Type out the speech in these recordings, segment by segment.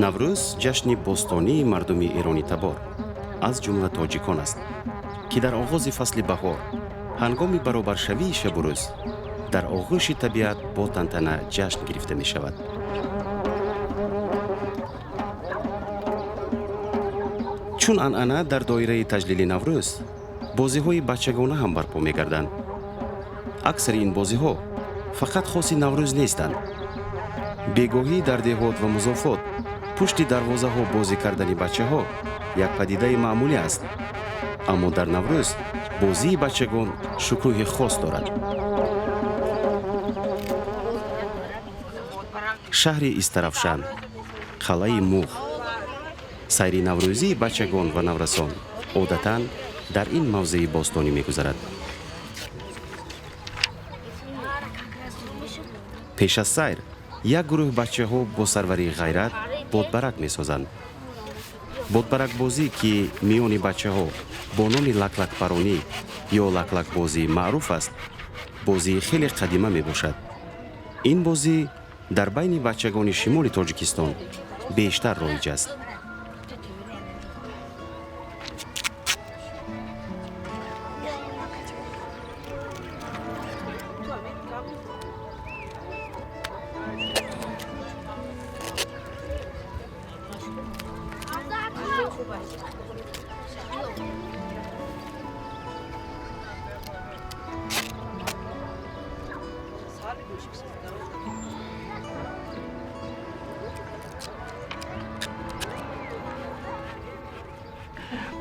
Наврӯз ҷашни бостонии мардуми эронитабор, аз ҷумла тоҷикон аст, ки дар оғози фасли баҳор, ҳангоми баробаршавии шабу рӯз, дар оғӯши табиат бо тантана ҷашн гирифта мешавад. Чун анъана, дар доираи таҷлили Наврӯз бозиҳои бачагона ҳам барпо мегарданд. Аксари ин бозиҳо фақат хоси Наврӯз нестанд. Бегоҳӣ дар деҳот ва музофот пушти дарвозаҳо бозӣ кардани бачаҳо як падидаи маъмулӣ аст. Аммо дар Наврӯз бозии бачагон шукӯҳи хос дорад. Шаҳри Истаравшан, қалъаи Муғ. Сайри наврӯзии бачагон ва наврасон одатан дар ин мавзеи бостонӣ мегузарад. Пеш аз сайр як гурӯҳ бачаҳо бо сарварии Ғайрат бодбарак месозанд. Бодбаракбозӣ, ки миёни бачаҳо бо номи лаклакпаронӣ ё лаклакбозӣ маъруф аст, бозии хеле қадима мебошад. Ин бозӣ дар байни бачагони шимоли Тоҷикистон бештар роиҷ аст.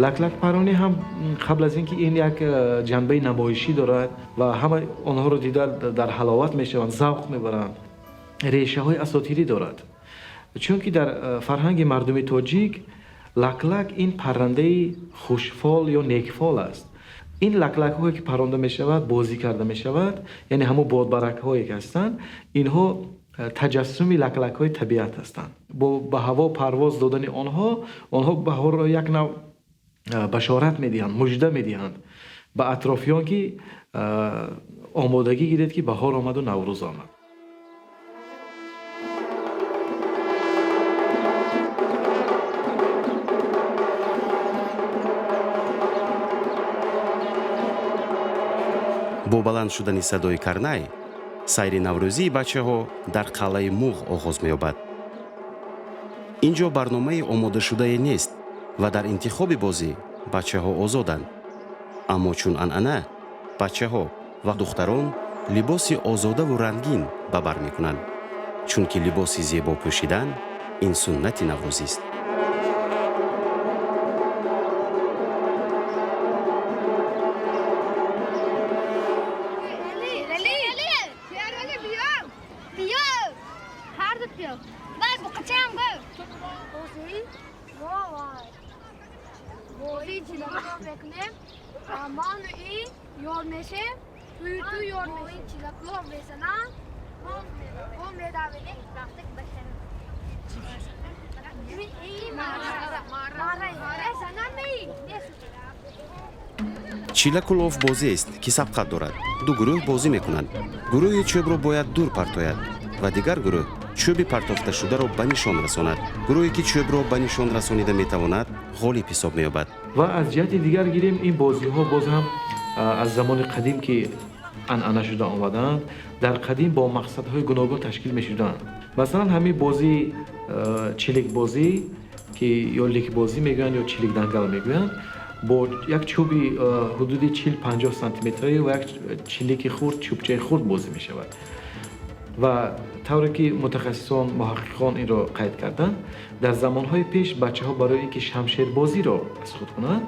Лаклакпаронӣ ҳам қабл аз ин ки ин як ҷанбаи намоишӣ дорад ва ҳама онҳоро дида дар ҳаловат мешаванд, завқ мебаранд, решаҳои асотирӣ дорад. Чунки дар фарҳанги мардуми тоҷик лаклак ин паррандаи хушфол ё некфол аст. Ин лаклакҳое ки паронда мешавад, бозӣ карда мешавад, яъне ҳамон бодбаракҳое ки ҳастанд, инҳо таҷассуми лаклакҳои табиат ҳастанд. Бо ба ҳаво парвоз додани онҳо, онҳо баҳорро як нав башорат медиҳанд, мужда медиҳанд ба атрофиён, ки омодагӣ гиред, ки баҳор омаду Наврӯз омад. Бо баланд шудани садои карнай сайри наврӯзии бачаҳо дар қалъаи Муғ оғоз меёбад. Ин ҷо барномаи омодашудае нест ва дар интихоби бозӣ бачаҳо озоданд. Аммо чун анъана, бачаҳо ва духтарон либоси озодаву рангин ба бар мекунанд, чунки либоси зебо пӯшидан ин суннати наврӯзист. Чилаку лоф бозиест, ки сабқат дорад. Ду гурӯҳ бозӣ мекунанд. Гурӯҳи чӯбро бояд дур партояд ва дигар гурӯҳ чӯби партофташударо ба нишон расонад. Гурӯҳе, ки чӯбро ба нишон расонида метавонад, ғолиб ҳисоб меёбад. Ва аз ҷиҳати дигар гирем, ин бозиҳо боз ҳам аз замони қадим ки анъана шуда омадаанд, дар қадим бо мақсадҳои гуногун ташкил мешуданд. Масалан, ҳамин бозии чиликбозӣ, ки ё ликбозӣ мегӯянд, ё чиликдангал мегӯянд, бо як чӯби ҳудуди 40-50 сантиметрӣ ва як чилики хурд, чӯбчаи хурд бозӣ мешавад. Ва тавре ки мутахассисон, муҳаққиқон инро қайд карданд, дар замонҳои пеш бачаҳо барои ин ки шамшербозиро аз худ кунанд,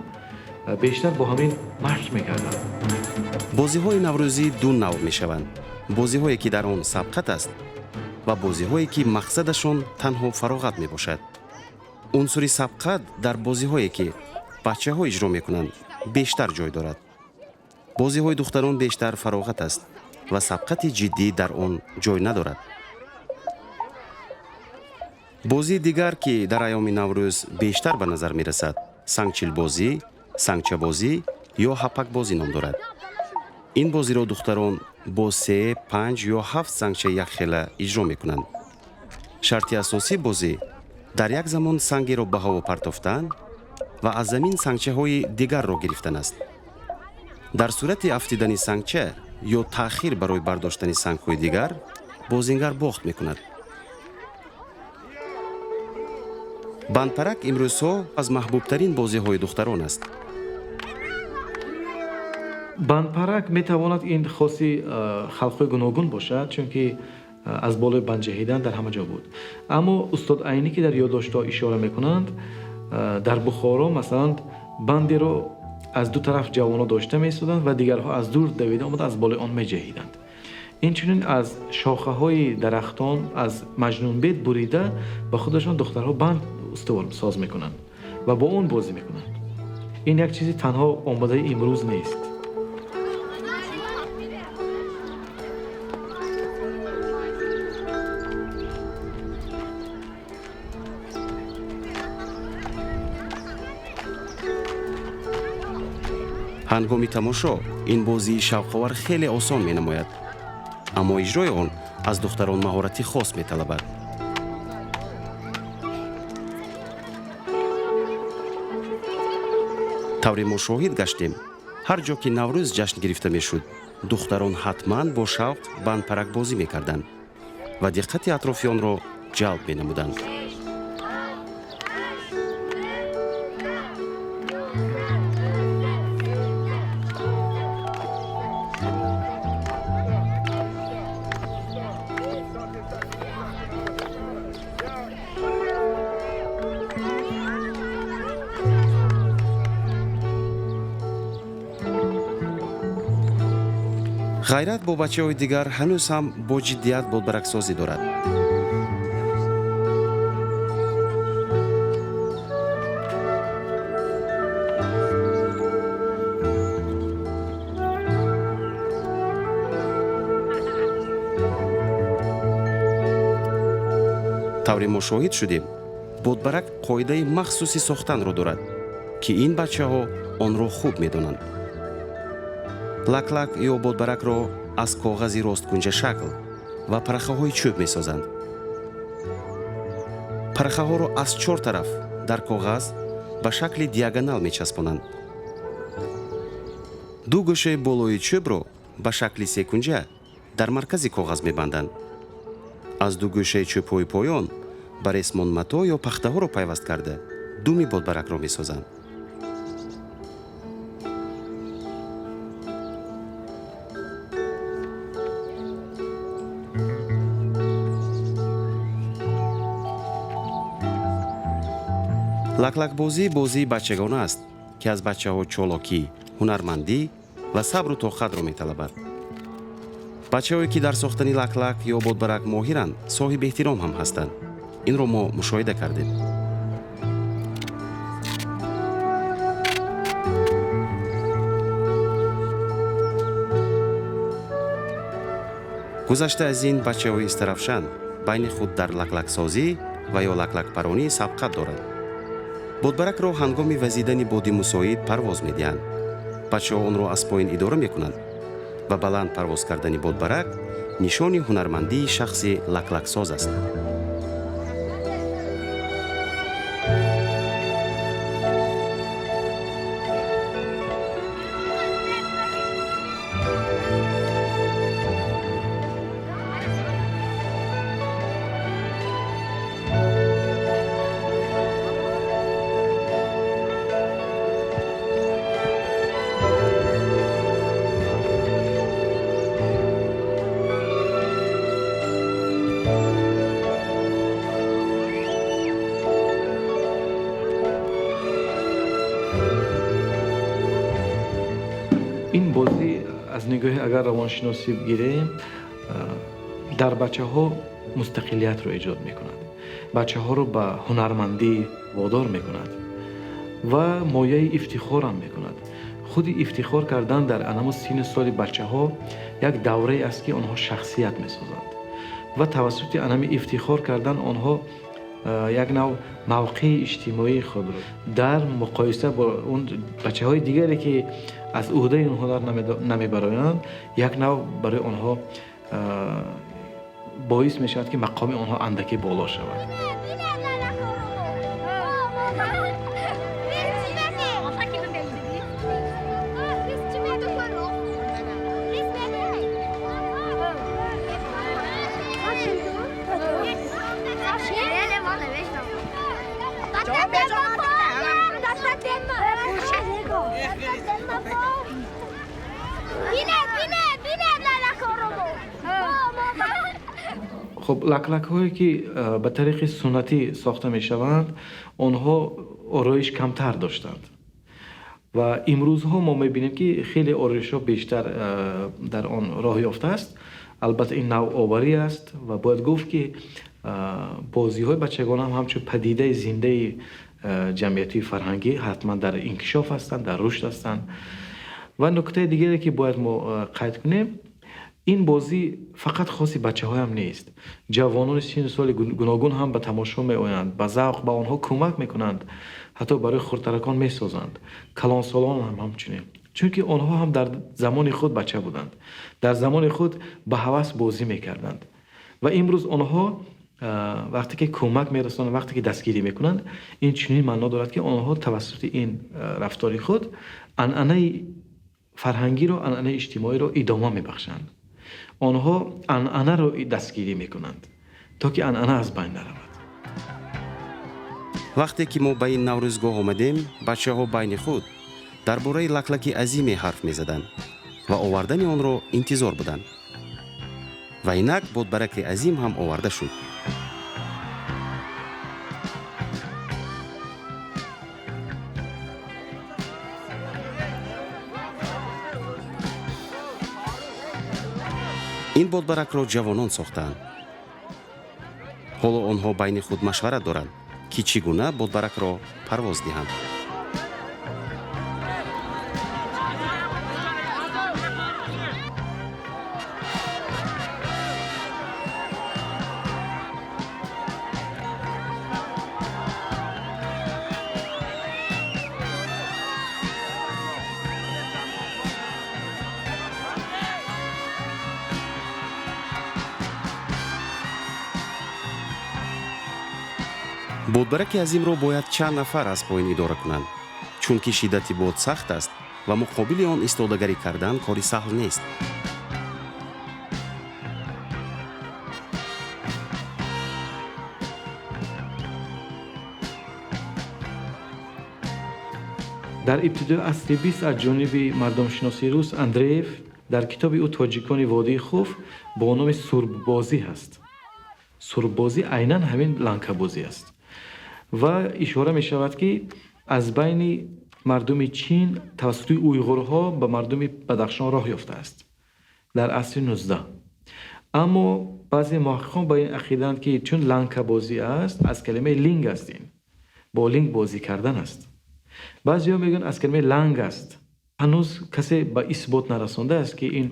бештар бо ҳамин машқ мекарданд. Бозиҳои наврӯзӣ ду навъ мешаванд: бозиҳое, ки дар он сабқат аст, ва бозиҳое, ки мақсадашон танҳо фароғат мебошад. Унсури сабқат дар бозиҳое, ки бачаҳо иҷро мекунанд, бештар ҷой дорад. Бозиҳои духтарон бештар фароғат аст ва сабқати ҷиддӣ дар он ҷой надорад. Бозии дигар, ки дар айёми Наврӯз бештар ба назар мерасад, сангчилбозӣ, сангчабозӣ ё ҳапакбозӣ ном дорад. Ин бозиро духтарон бо се, панҷ ё ҳафт сангчаи якхела иҷро мекунанд. Шарти асосии бозӣ Дар як замон сангеро ба ҳаво партофтан ва аз замин сангчаҳои дигарро гирифтан аст. Дар сурати афтидани сангча ё таъхир барои бардоштани сангҳои дигар, бозингар бохт мекунад. Бандпарак имрӯзҳо аз маҳбубтарин бозиҳои духтарон аст. Бандпарак метавонад ин хоси халқҳои гуногун бошад, чунки аз болои банд ҷаҳидан дар ҳама ҷо буд. Аммо устод Айнӣ, ки дар ёддоштҳо ишора мекунанд, дар Бухоро масалан бандеро аз ду тараф ҷавонҳо дошта меистоданд ва дигарҳо аз дур давида омада аз болои он меҷаҳиданд. Инчунин аз шохаҳои дарахтон, аз маҷнунбед бурида ба худашон духтарҳо банд устувор соз мекунанд ва бо он бозӣ мекунанд. Ин як чизи танҳо омадаи имрӯз нест. Ҳангоми тамошо ин бозии шавқовар хеле осон менамояд, аммо иҷрои он аз духтарон маҳорати хос металабад. Тавре мо шоҳид гаштем, ҳар ҷо ки Наврӯз ҷашн гирифта мешуд, духтарон ҳатман бо шавқ бандпаракбозӣ мекарданд ва диққати атрофиёнро ҷалб менамуданд. Ғайрат бо бачаҳои дигар ҳанӯз ҳам бо ҷиддият бодбараксозӣ дорад. Тавре мо шоҳид шудем, бодбарак қоидаи махсуси сохтанро дорад, ки ин бачаҳо онро хуб медонанд. Лаклак ё бодбаракро аз коғази росткунҷашакл ва парахаҳои чӯб месозанд. Парахаҳоро аз чор тараф дар коғаз ба шакли диагонал мечаспонанд. Ду гӯшаи болои чӯбро ба шакли секунҷа дар маркази коғаз мебанданд. Аз ду гӯшаи чӯбҳои поён ба ресмонмато ё пахтаҳоро пайваст карда думи бодбаракро месозанд. Лаклакбозӣ бозии бачагона аст, ки аз бачаҳо чолокӣ, ҳунармандӣ ва сабру тоқатро металабад. Бачаҳое, ки дар сохтани лаклак ё бодбарак моҳиранд, соҳиби эҳтиром ҳам ҳастанд. Инро мо мушоҳида кардем. Гузашта аз ин, бачаҳои Истаравшан байни худ дар лаклаксозӣ ва ё лаклакпаронӣ сабқат доранд. Бодбаракро ҳангоми вазидани боди мусоид парвоз медиҳанд. Бачаҳо онро аз поин идора мекунанд ва баланд парвоз кардани бодбарак нишони ҳунармандии шахси лаклаксоз аст. Ин бозӣ аз нигоҳи агар равоншиносӣ бигирем, дар бачаҳо мустақилиятро эҷод мекунад, бачаҳоро ба ҳунармандӣ водор мекунад ва мояи ифтихорам мекунад. Худи ифтихор кардан дар анамо синну соли бачаҳо як даврае аст, ки онҳо шахсият месозанд ва тавассути анами ифтихор кардан онҳо як нав мавқеи иҷтимоии худро дар муқоиса бо он бачаҳои дигаре, ки аз ӯҳдаи онҳо дар намебароянд, як нав барои онҳо боис мешавад, ки мақоми онҳо андаке боло шавад. Хуб, лаклакҳое ки ба тариқи суннатӣ сохта мешаванд, онҳо ороиш камтар доштанд ва имрӯзҳо мо мебинем, ки хеле ороишҳо бештар дар он роҳ ёфтааст. Албатта, ин навоварӣ аст ва бояд гуфт, ки бозиҳои бачагона ҳам ҳамчун падидаи зиндаи ҷамъиятию фарҳангӣ ҳатман дар инкишоф ҳастанд, дар рушд ҳастанд. Ва нуктаи дигаре, ки бояд мо қайд кунем, ин бозӣ фақат хоси бачаҳоям нест. Ҷавонони синну соли гуногун ҳам ба тамошо меоянд, ба завқ ба онҳо кӯмак мекунанд, ҳатто барои хурдтаракон месозанд. Калонсолон ҳам ҳамчунин, чунки онҳо ҳам дар замони худ бача буданд, дар замони худ ба ҳавас бозӣ мекарданд ва имрӯз онҳо вақте ки кӯмак мерасонанд, вақте ки дастгирӣ мекунанд, ин чунин маъно дорад, ки онҳо тавассути ин рафтори худ анъанаи фарҳангиро, анъанаи иҷтимоиро идома мебахшанд. Онҳо анъанаро дастгирӣ мекунанд, то ки анъана аз байн наравад. Вақте ки мо ба ин наврӯзгоҳ омадем, бачаҳо байни худ дар бораи лаклаки азиме ҳарф мезаданд ва овардани онро интизор буданд. Ва инак бодбараки азим ҳам оварда шуд. Ин бодбаракро ҷавонон сохтаанд. Ҳоло онҳо байни худ машварат доранд, ки чӣ гуна бодбаракро парвоз диҳанд. Бодбараки азимро бояд чанд нафар аз поён идора кунанд, чунки шиддати бод сахт аст ва муқобили он истодагарӣ кардан кори саҳл нест. Дар ибтидои асри бист аз ҷониби мардумшиноси рус Андреев дар китоби ӯ «Тоҷикони водии Хуф» бо номи сурббозӣ ҳаст. Сурббозӣ айнан ҳамин ланкабозӣ аст ва ишора мешавад, ки аз байни мардуми Чин тавассути уйғурҳо ба мардуми Бадахшон роҳ ёфтааст дар асри 19. Аммо баъзе муҳаққиқон ба ин ақидаанд, ки чун ланкабозӣ аст, аз калимаи линг аст, ин бо линг бозӣ кардан аст. Баъзеҳо мегӯянд, аз калимаи ланг аст. Ҳанӯз касе ба исбот нарасондааст, ки ин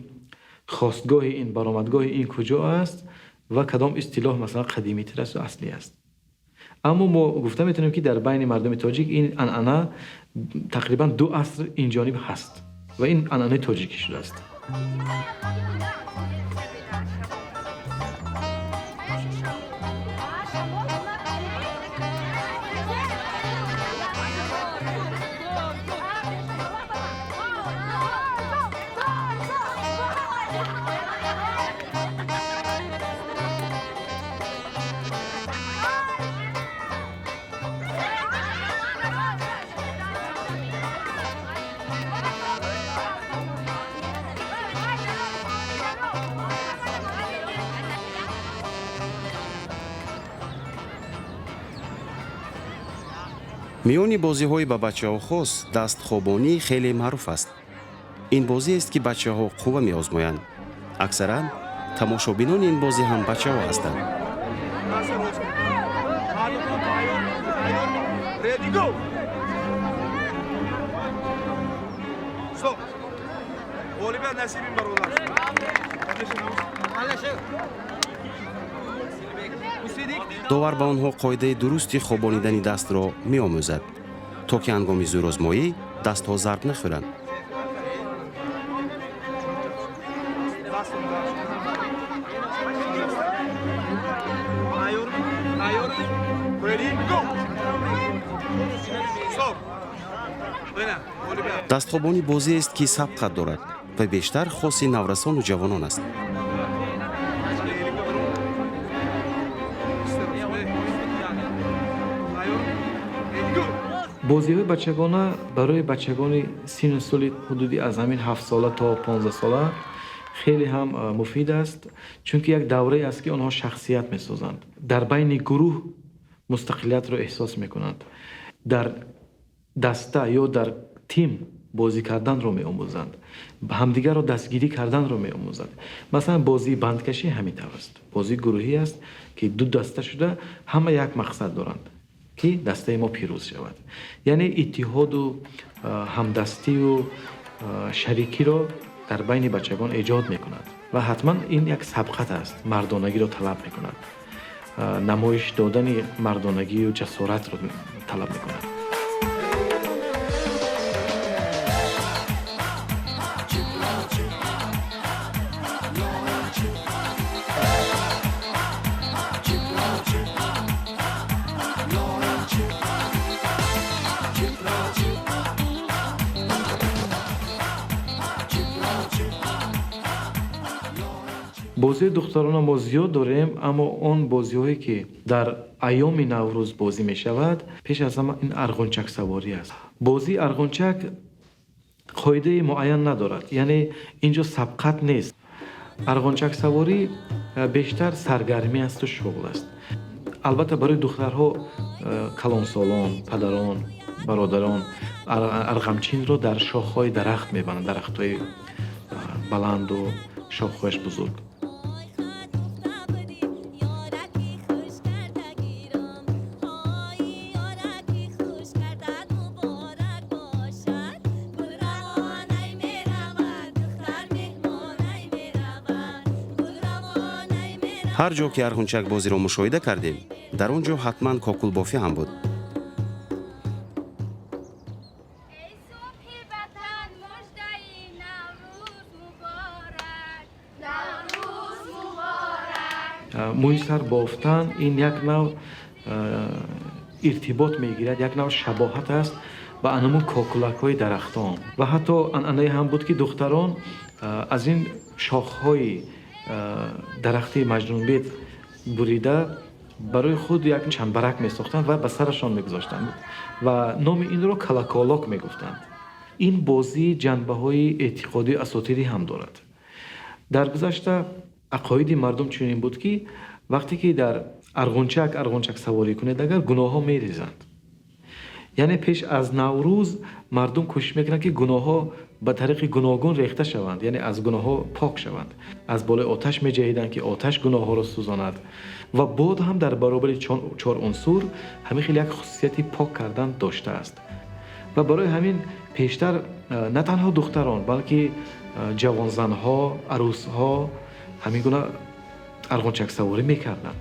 хостгоҳи ин, баромадгоҳи ин куҷо аст ва кадом истилоҳ, масалан, қадимитар асту аслӣ аст. Аммо мо гуфта метавонем, ки дар байни мардуми тоҷик ин анъана тақрибан 2 аср инҷониб ҳаст ва ин анъанаи тоҷикӣ шудааст. Миёни бозиҳои ба бачаҳо хос дастхобонӣ хеле маъруф аст. Ин бозиест, ки бачаҳо қувва меозмоянд. Аксаран тамошобинони ин бозӣ ҳам бачаҳо ҳастанд. Ready, go! Стоп! Ғолибият насиби бародар. Довар ба онҳо қоидаи дурусти хобонидани дастро меомӯзад, то ки ҳангоми зӯрозмоӣ дастҳо зарб нахӯранд. Ready, go! Дастхобонӣ бозиест, ки сабқат дорад ва бештар хоси наврасону ҷавонон аст. Бозиҳои бачагона барои бачагони синну соли ҳудуди аз ҳамин 7-сола то 15-сола хеле ҳам муфид аст, чунки як даврае аст, ки онҳо шахсият месозанд, дар байни гурӯҳ мустақилиятро эҳсос мекунанд, дар даста ё дар тим бозӣ карданро меомӯзанд, ҳамдигарро дастгирӣ карданро меомӯзанд. Масалан, бозии бандкашӣ ҳамин тавр аст, бозии гурӯҳӣ аст, ки ду даста шуда ҳама як мақсад доранд, ки дастаи мо пирӯз шавад. Яъне иттиҳоду ҳамдастию шарикиро дар байни бачагон эҷод мекунад ва ҳатман ин як сабқат аст, мардонагиро талаб мекунад, намоиш додани мардонагию ҷасоратро талаб мекунад. Бозиҳои духтарона мо зиёд дорем, аммо он бозиҳое, ки дар айёми Наврӯз бозӣ мешавад, пеш аз ҳама ин арғунчаксаворӣ аст. Бозии арғунчак қоидаи муайян надорад, яъне ин ҷо сабқат нест. Арғунчаксаворӣ бештар саргармӣ асту шуғл аст. Албатта, барои духтарҳо калонсолон, падарон, бародарон арғамчинро дар шохҳои дарахт мебанданд, дарахтҳои баланду шохҳояш бузург. Ҳар ҷо ки арғунчакбозиро мушоҳида кардем, дар он ҷо ҳатман кокулбофӣ ҳам буд. Мӯи сар бофтан ин як нав иртибот мегирад, як нав шабоҳат аст ба анамун кокулакҳои дарахтон. Ва ҳатто анъанае ҳам буд, ки духтарон аз ин шохҳои дарахти маҷнунбед бурида барои худ як чанбарак месохтанд ва ба сарашон мегузоштанд ва номи инро калаколок мегуфтанд. Ин бозӣ ҷанбаҳои эътиқодию асотирӣ ҳам дорад. Дар гузашта ақоиди мардум чунин буд, ки вақте ки дар арғунчак арғунчак саворӣ кунед, агар гуноҳҳо мерезанд. Яъне пеш аз Наврӯз мардум кӯшиш мекунанд, ки гуноҳҳо ба тариқи гуногун рехта шаванд, яъне аз гуноҳҳо пок шаванд. Аз болои оташ меҷаҳиданд, ки оташ гуноҳҳоро сӯзонад, ва бод ҳам дар баробари чор унсур ҳамин хел як хусусияти пок кардан доштааст. Ва барои ҳамин пештар на танҳо духтарон, балки ҷавонзанҳо, арӯсҳо ҳамин гуна арғунчаксаворӣ мекарданд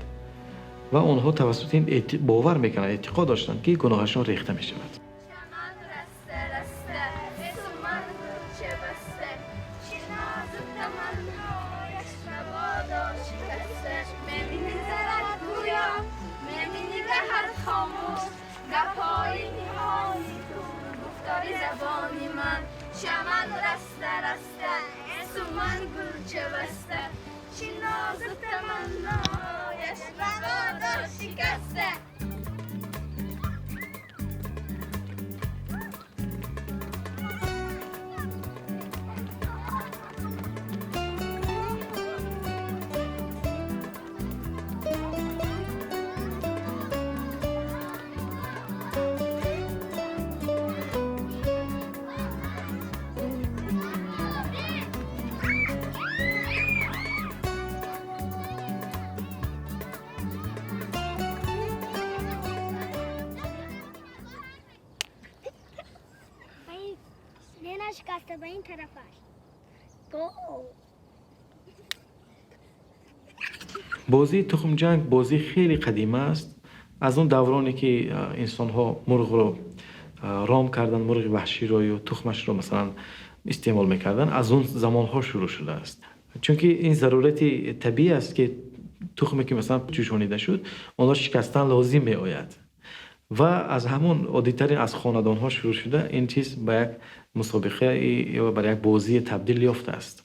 ва онҳо тавассути ин бовар мекарданд, эътиқод доштанд, ки гуноҳашон рехта мешавад. Бозии тухмҷанг бозии хеле қадима аст. Аз он давроне, ки инсонҳо мурғро ром карданд, мурғи ваҳширо ё тухмашро масалан истеъмол мекарданд, аз он замонҳо шурӯъ шудааст. Чунки ин зарурати табиӣ аст, ки тухме, ки масалан ҷӯшонида шуд, онро шикастан лозим меояд. Ва аз ҳамон оддитарин аз хонадонҳо шурӯъ шуда ин чиз ба як мусобиқа ё ба як бозӣ табдил ёфтааст.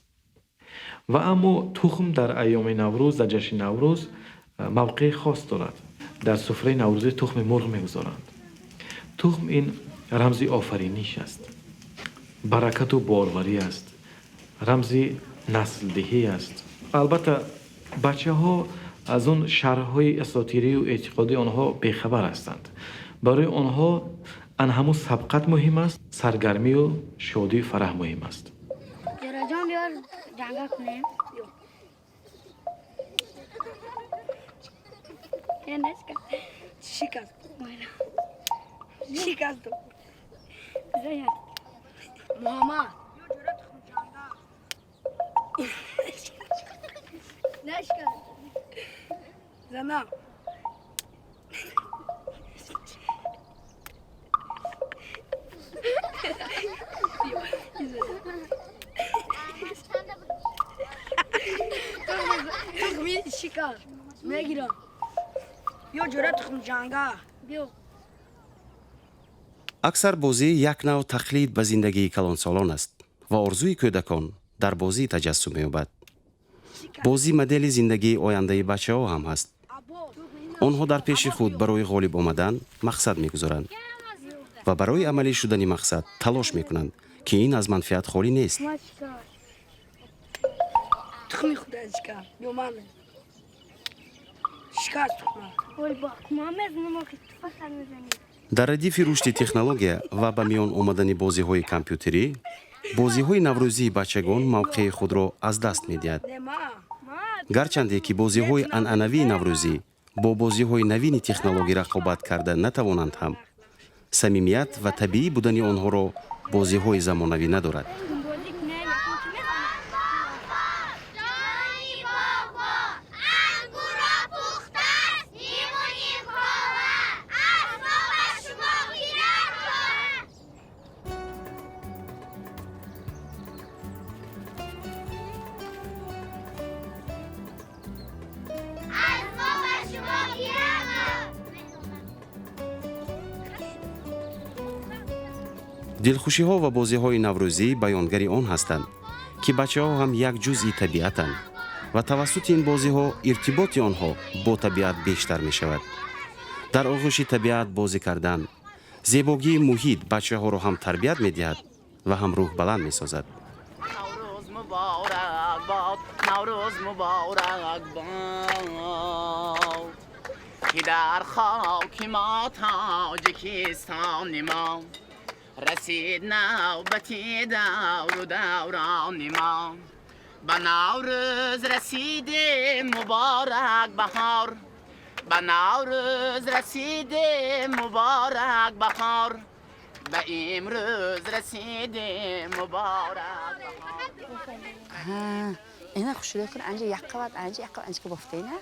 Ва аммо тухм дар айёми Наврӯз, дар ҷашни Наврӯз мавқеи хос дорад. Дар суфраи наврӯзӣ тухми мурғ мегузоранд. Тухм ин рамзи офариниш аст, баракату борварӣ аст, рамзи наслдиҳӣ аст. Албатта, бачаҳо аз он шарҳҳои асотирию эътиқодии онҳо бехабар ҳастанд. Барои онҳо ан ҳамун сабқат муҳим аст, саргармию шодию фараҳ муҳим аст. Ҷӯраҷон, биёр ҷанга кунем. Шикаст. Шикаст. Муҳаммад. Нашикаст. Зана. Тухми шикар мегирам. Ё ҷӯра тухми ҷанга. Биё. Аксар бозӣ як нав тақлид ба зиндагии калонсолон аст ва орзуи кӯдакон дар бозӣ таҷассум меёбад. Бозӣ модели зиндагии ояндаи бачаҳо ҳам ҳаст. Онҳо дар пеши худ барои ғолиб омадан мақсад мегузоранд ва барои амалӣ шудани мақсад талош мекунанд, ки ин аз манфиат холӣ нест. Тухми худа шикар. Ё ман. Шикаст тухма. Ой, ба, ма мезанам, охи ту фақат мезанӣ. Дар радифи рушди технология ва ба миён омадани бозиҳои компютерӣ, бозиҳои наврӯзии бачагон мавқеи худро аз даст медиҳад. Не ма. Гарчанде ки бозиҳои анъанавии наврӯзӣ бо бозиҳои навини технологӣ рақобат карда натавонанд ҳам, самимият ва табиӣ будани онҳоро бозиҳои замонавӣ надорад. Бозӣ кунем, якум чӣ мезанӣ? Ҷони бобо, ангуро пухтааст ниму нимкола. Аз мо ба шумо гирад кора. Аз мо ба шумо гирад. Дилхушиҳо ва бозиҳои наврӯзӣ баёнгари он ҳастанд, ки бачаҳо ҳам як ҷузъи табиатанд ва тавассути ин бозиҳо иртиботи онҳо бо табиат бештар мешавад. Дар оғӯши табиат бозӣ кардан, зебогии муҳит бачаҳоро ҳам тарбият медиҳад ва ҳам рӯҳбаланд месозад. Наврӯз муборак бод, Наврӯз муборак бод, ки дар хоки мо Тоҷикистони мо расид навбати давру даврони мо. Ба Наврӯз расидем, муборак баҳор, ба Наврӯз расидем, муборак баҳор, ба имрӯз расидем, муборак баҳор. Ина хушрӯй кун, анҷа як қават, анҷа як қават, анҷа ки бофта ина.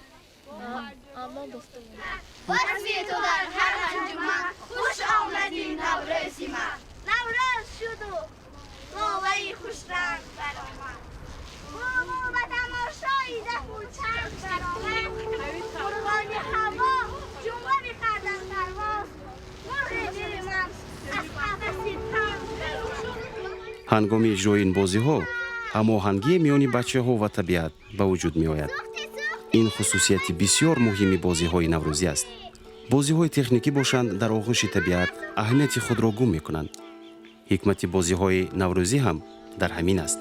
Васфи ту дар ҳар анҷуман, хуш омадӣ Наврӯзи ман. Наврӯз шуду лолаи хушранг баромад. Булбул ба тамошои дафу чанг баромад. Мурғони ҳаво ҷумла бикарданд парвоз. Мурғи дили ман аз қафаси танг. Ҳангоми иҷрои ин бозиҳо ҳамоҳангии миёни бачаҳо ва табиат ба вуҷуд меояд. Ин хусусияти бисёр муҳими бозиҳои наврӯзӣ аст. Бозиҳои техникӣ бошанд, дар оғӯши табиат аҳамияти худро гум мекунанд. Ҳикмати бозиҳои наврӯзӣ ҳам дар ҳамин аст.